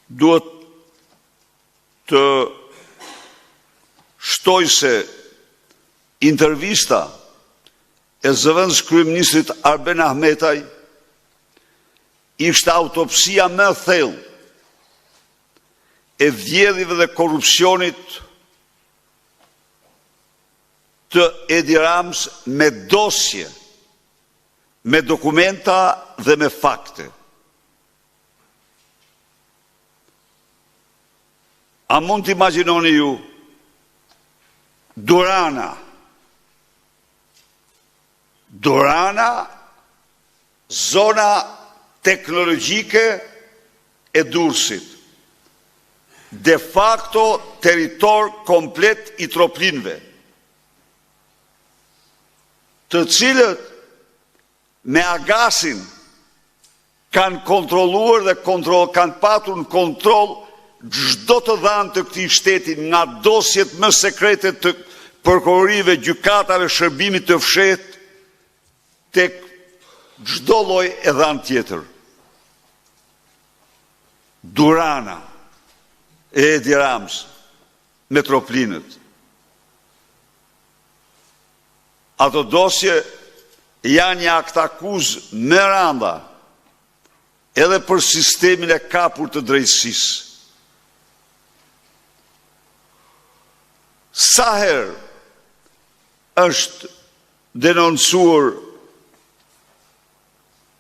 Duhet të shtoj se intervista e zëvendëskryeministrit Arben Ahmetaj ishte autopsia më e thellë e vjedhjeve dhe korrupsionit të Edi Ramës me dosje, me dokumenta dhe me fakte. A mund të imagjinoni ju Durana, Durana, zona teknologjike e Durrësit, de facto territor komplet i Troplinëve, të cilët me Agasin kanë kontrolluar dhe kontroll, kanë patur në kontroll çdo të dhanë të këtij shteti nga dosjet më sekrete të prokurorive, gjykatave, shërbimit të fshehtë tek çdo lloj e dhanë tjetër. Durana e Edi Ramës me Troplinët. Ato dosje janë një aktakuzë më e randa edhe për sistemin e kapur të drejtësisë. Sa herë është denoncuar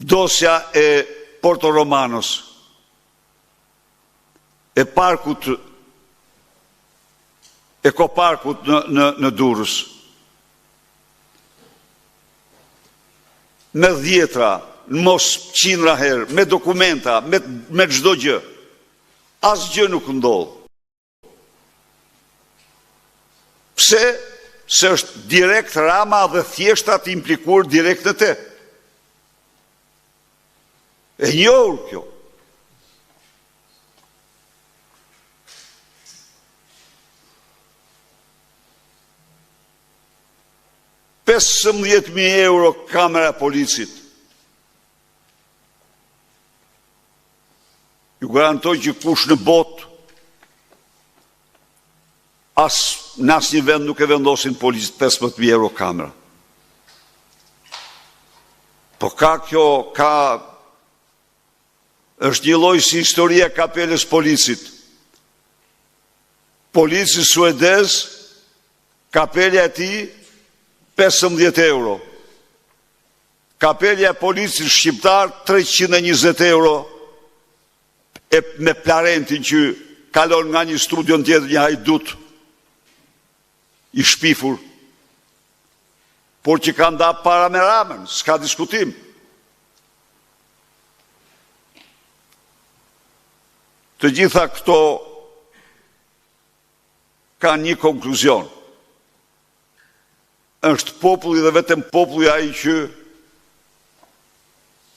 dosja e Porto Romanos, e parkut, ekoparkut në, në, në Durrës, me dhjetra, në mos qindra herë, me dokumenta, me, me çdo gjë, asgjë nuk ndodh. Pse? Se është direkt Rama dhe thjeshta të implikuar direkt në te. E njohur kjo. 15.000 euro kamera policit. Ju garantoj që kush në botë as në asnjë vend nuk e vendosin policit 15.000 euro kamera. Po ka kjo, ka është një lloj si historia e kapelës policit. Polici suedez, kapelja e tij 15 euro. Kapelja e policit shqiptar 320 euro e me Plarentin që kalon nga një studio në tjetër një hajdut i shpifur, por që ka nda para me Ramën, s'ka diskutim. Të gjitha këto kanë një konkluzion. Është populli dhe vetëm populli ai që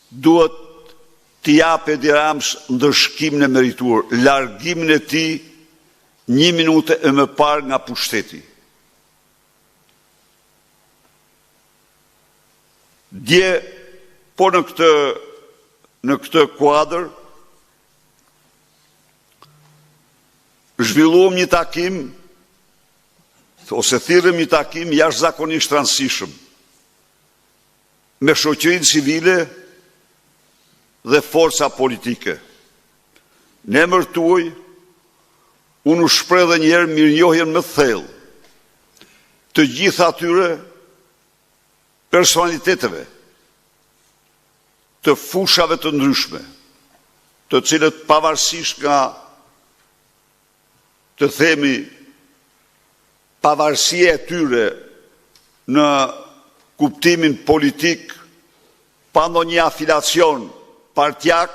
duhet t'i japë Edi Ramës ndëshkimin e merituar, largimin e tij një minutë e më parë nga pushteti. Dje, po në këtë në këtë kuadër zhvilluam një takim ose thirrëm një takim jashtëzakonisht të rëndësishëm me shoqërinë civile dhe forca politike. Në emër tuaj, unë u shpreh edhe një herë mirënjohjen më të thellë të gjithë atyre personaliteteve të fushave të ndryshme, të cilët pavarësisht nga të themi pavarësia e tyre në kuptimin politik, pa ndonjë afilacion partiak,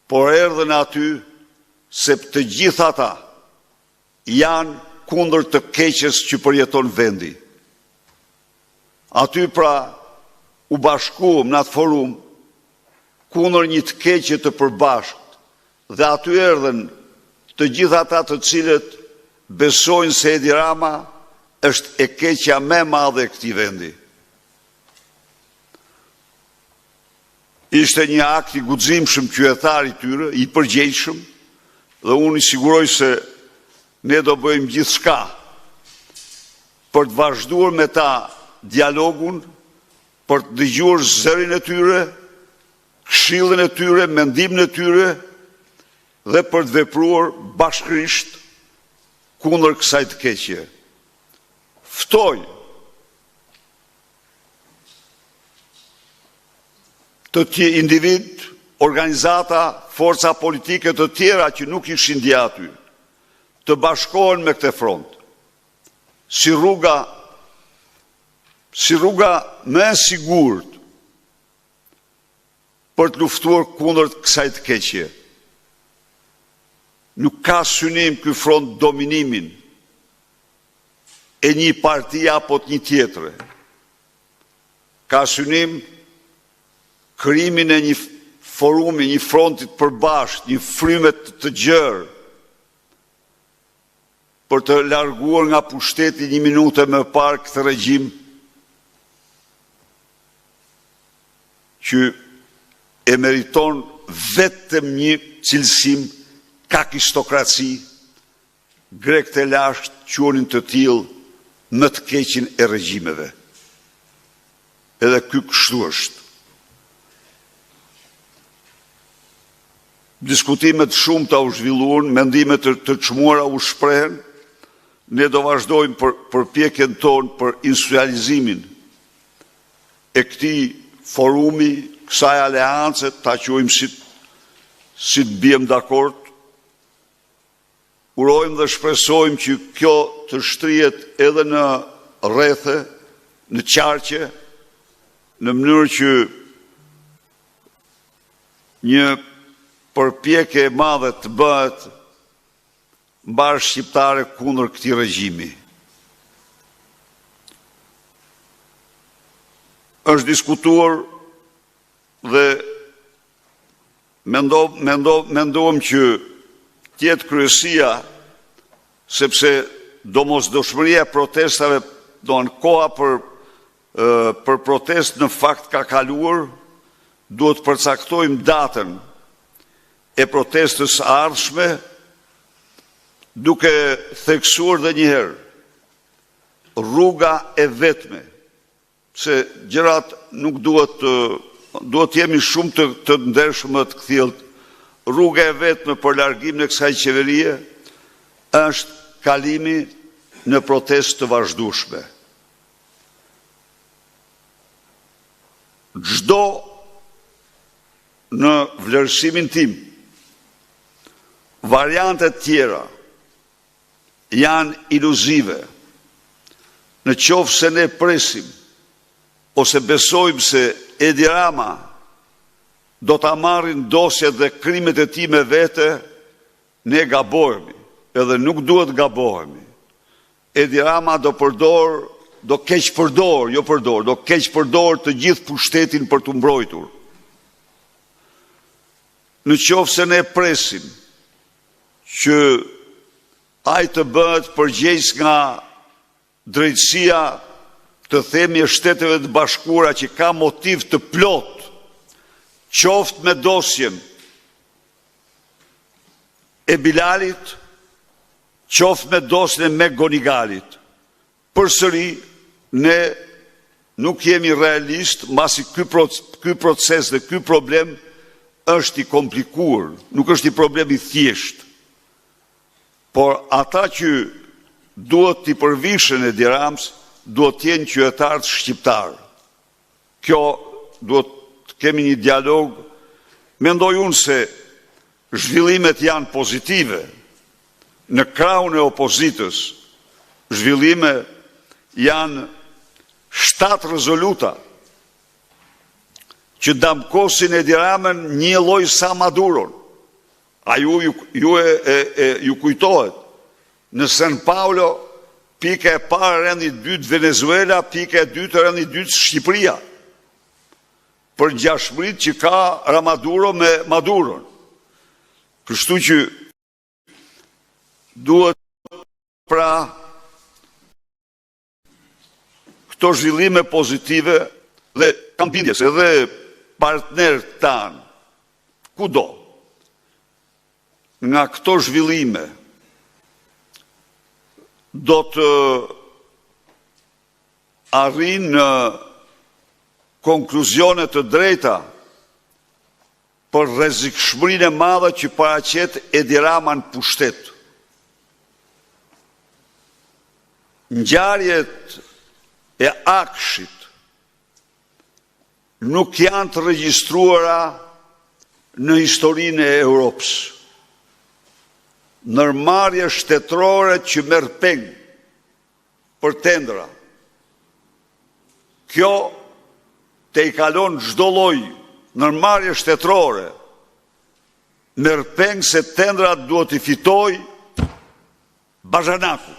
por erdhën aty se të gjithë ata janë kundër të keqes që përjeton vendi. Aty pra u bashkuam në atë forum kundër një të keqe të përbashkët dhe aty erdhën të gjithë ata të cilët besojnë se Edi Rama është e keqja më e madhe e këtij vendi. Ishte një akt i guximshëm qytetar i tyre, i përgjegjshëm. Dhe unë i siguroj se ne do bëjmë gjithçka për të vazhduar me ta dialogun, për të dëgjuar zërin e tyre, këshillën e tyre, mendimin e tyre dhe për të vepruar bashkërisht kundër kësaj të keqeje. Ftoj të tjerë individë, organizata, forca politike të tjera që nuk ishin dje aty, të bashkohen me këtë front, si rruga si rruga më e sigurt për të luftuar kundër kësaj të keqeje. Nuk ka synim ky front dominimin e një partie apo të një tjetre. Ka synim krijimin e një forumi, një fronti të përbashkët, një fryme të gjerë për të larguar nga pushteti një minutë e më parë këtë regjim që e meriton vetëm një cilësim kakistokraci, grekët e lashtë quanin të tillë më të keqin e regjimeve. Edhe ky kështu është. Diskutime të shumta u zhvilluan, mendime të, të çmuara u shprehën. Ne do vazhdojmë për përpjekjen tonë për institucionalizimin e këtij forumi, kësaj aleance, ta quajmë si si të biem dakord. Urojmë dhe shpresojmë që kjo të shtrihet edhe në rrethe, në qarqe, në mënyrë që një përpjekje e madhe të bëhet mbarëshqiptare kundër këtij regjimi. Është diskutuar dhe mendo, mendo, menduam që të jetë kryesia, sepse domosdoshmëria e protestave, domethënë koha për për protestë në fakt ka kaluar, duhet të përcaktojmë datën e protestës së ardhshme, duke theksuar dhe një herë, rruga e vetme, se gjërat nuk duhet të duhet të jemi shumë të, të ndershëm dhe të kthjellët. Rruga e vetme për largimin e kësaj qeverie është kalimi në protestë të vazhdueshme. Çdo në vlerësimin tim, variantet tjera janë iluzive. Në qoftë se ne presim ose besojmë se Edi Rama do ta marrin dosjet dhe krimet e tij me vete, ne gabohemi, edhe nuk duhet gabohemi. Edi Rama do përdor, do keqpërdor, jo përdor, do keqpërdor të gjithë pushtetin për t'u mbrojtur. Në qoftë se ne presim që ai të bëhet përgjegjës nga drejtësia të themi e Shteteve të Bashkuara që ka motiv të plotë, qoftë me dosjen e Bilalit, qoftë me dosjen e McGonigalit. Përsëri ne nuk jemi realistë, mbasi ky ky proces dhe ky problem është i komplikuar, nuk është një problem i thjeshtë. Por ata që duhet t'i përvishen Edi Ramës, duhet të jenë qytetarët shqiptarë. Kjo duhet të kemi një dialog. Mendoj unë se zhvillimet janë pozitive në krahun e opozitës, zhvillime janë 7 rezoluta që damkosin Edi Ramën një lloj sa Maduron. A ju, ju, ju, e, e, e, ju kujtohet, në San Paulo, pika e parë rendit dytë Venezuela, pika e dytë rendit dytë Shqipëria. Për ngjashmëritë që ka Ramaduro me Maduron. Kështu që duhet pra këto zhvillime pozitive dhe kam bindje se edhe partnerët tanë kudo. Nga këto zhvillime do të arrijnë në konkluzione të drejta për rrezikshmërinë e madhe që paraqet Edi Rama në pushtet. Ngjarjet e AKSHI-t nuk janë të regjistruara në historinë e Europës. Ndërmarrje shtetërore që merr peng për tendera. Kjo tejkalon çdo lloj ndërmarrje shtetërore, merr peng se tenderat duhet t'i fitojë baxhanaku.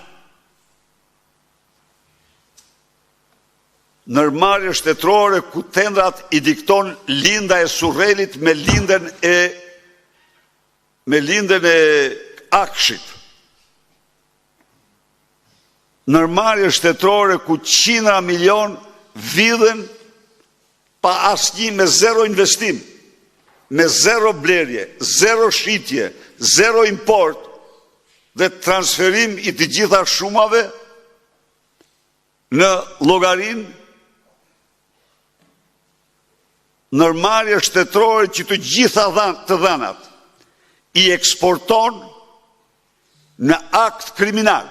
Ndërmarrje shtetërore ku tenderat i dikton Linda e Surrelit me Lindën e me Lindën e AKSHI-t. Ndërmarrje shtetërore ku qindra milion vidhen pa asnjë me zero investim, me zero blerje, zero shitje, zero import dhe transferim i të gjitha shumave në llogarinë ndërmarrje shtetërore që të gjitha të dhënat i eksporton në akt kriminal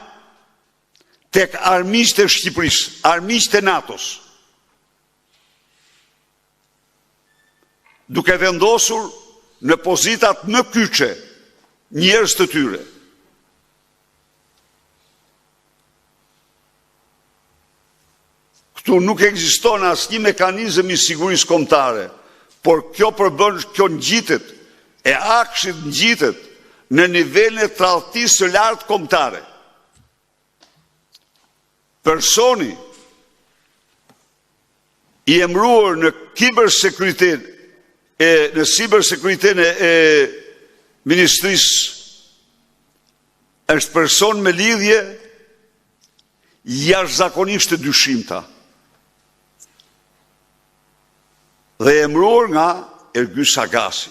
tek armiqtë e Shqipërisë, armiqtë e NATO-s, duke vendosur në pozitat më kyçe njerëz të tyre. Këtu nuk ekziston asnjë mekanizëm i sigurisë kombëtare, por kjo përbën, kjo ngjitet, e AKSHI-t ngjitet në nivelin e tradhtisë së lartë kombëtare. Personi i emëruar në kibersekuritet e në cybersekuritetin e ministrisë është person me lidhje jashtëzakonisht të dyshimta dhe e emëruar nga Ergys Agasi,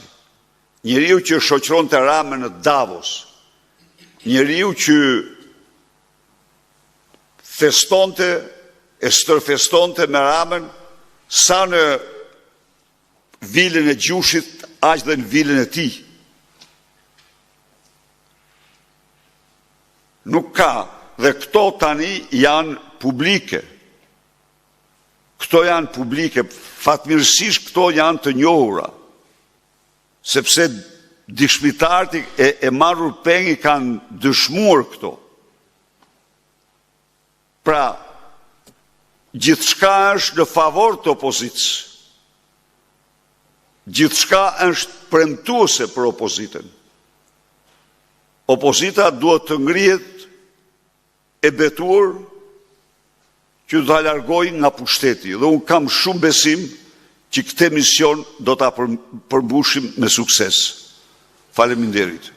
njeriu që shoqëronte Ramën në Davos, njeriu që festonte e stërfestonte me Ramën sa në vilën e Gjushit, aq dhe në vilën e tij. Nuk ka, dhe këto tani janë publike. Këto janë publike, fatmirësisht këto janë të njohura, sepse dëshmitarët e, e marrur peng i kanë dëshmuar këto. Pra, gjithçka është në favor të opozitës. Gjithçka është premtuese për opozitën. Opozita duhet të ngrihet e betuar që do ta largojë nga pushteti dhe unë kam shumë besim që këtë mision do ta përmbushim me sukses. Faleminderit.